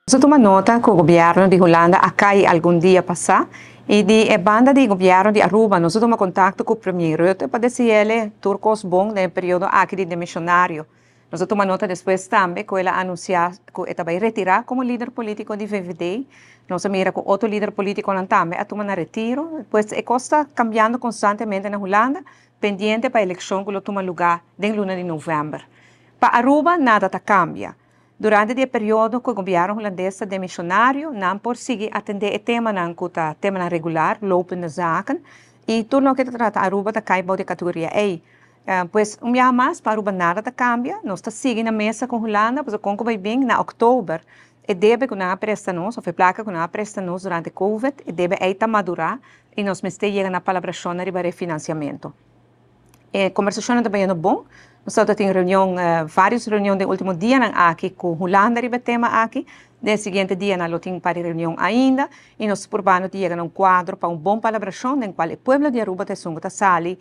Nos a tuma nota cu gobierno di Hulanda a cay algun dia pasa y di e banda di gobierno di Aruba nos a tuma contacto cu Premier Rutte pa deciele tur cos bon den e periodo aki di demisionario. Nos a tuma nota despues tambe cu el a anuncia cu e ta bay retira como lider politico di VVD. Nos a mira cu otro lider politiconan tambe a tuma nan retiro. Pues e cos ta cambiando constantemente na Hulanda pendiente pa eleccion cu lo tuma luga den luna di november. Pa Aruba nada ta cambia. Durante di e periodo ku e gobièrnu hulandes ta demishonario, nan por sigui atendé e temanan ku ta temanan regular, lopende zaken, i tur loke ta trata Aruba ta kai bou di e kategoria ei. Pues, un biaha mas, pa Aruba nada ta kambia, nos ta sigui na mesa ku Hulanda, pasobra kon ku bai bin na òktober, e debe ku nan a presta nos, òf e plaka ku nan a presta nos durante covid, e debe ei ta madurá i nos mester yega na palabrashonnan riba refinansiamentu. E kombersashonnan ta bayendo bon. Nos tabata tin reunion, vários reunion den último dianan aki ku Hulanda riba e tema aki. Den e siguiente dianan lo tin un par di reunion ainda i nos ta purbando di yega na un kuadro pa un bon palabrashon den kual e pueblo di Aruba ta esun ku ta sali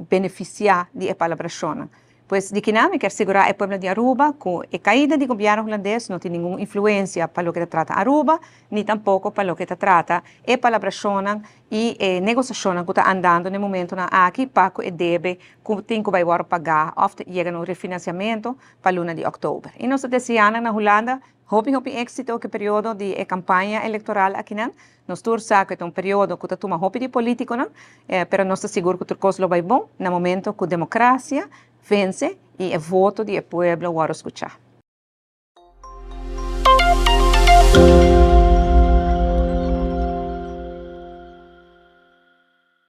benefisiá di e palabrashonnan. Pues di kinan mi kier sigurá e pueblo di Aruba ku e kaida di gobièrnu hulandes no tin ningun influensia pa loke ta trata Aruba, ni tampoko pa loke ta trata e palabrashonnan i e negosiashonnan ku ta andando na e momentunan aki pa ku e debe ku tin ku bai wòrdu pagá òf ta yega na un refinansiamentu pa luna di òktober. I nos ta deseá nan na Hulanda hopi hopi éksito ku e periodo di e kampaña elektoral akinan. Nos tur sa ku e ta un periodo ku ta tuma hopi di polítikonan, pero nos ta sigur ku tur kos lo bai bon na momento ku demokrasia vense i e voto di e pueblo wòrdu skuchá.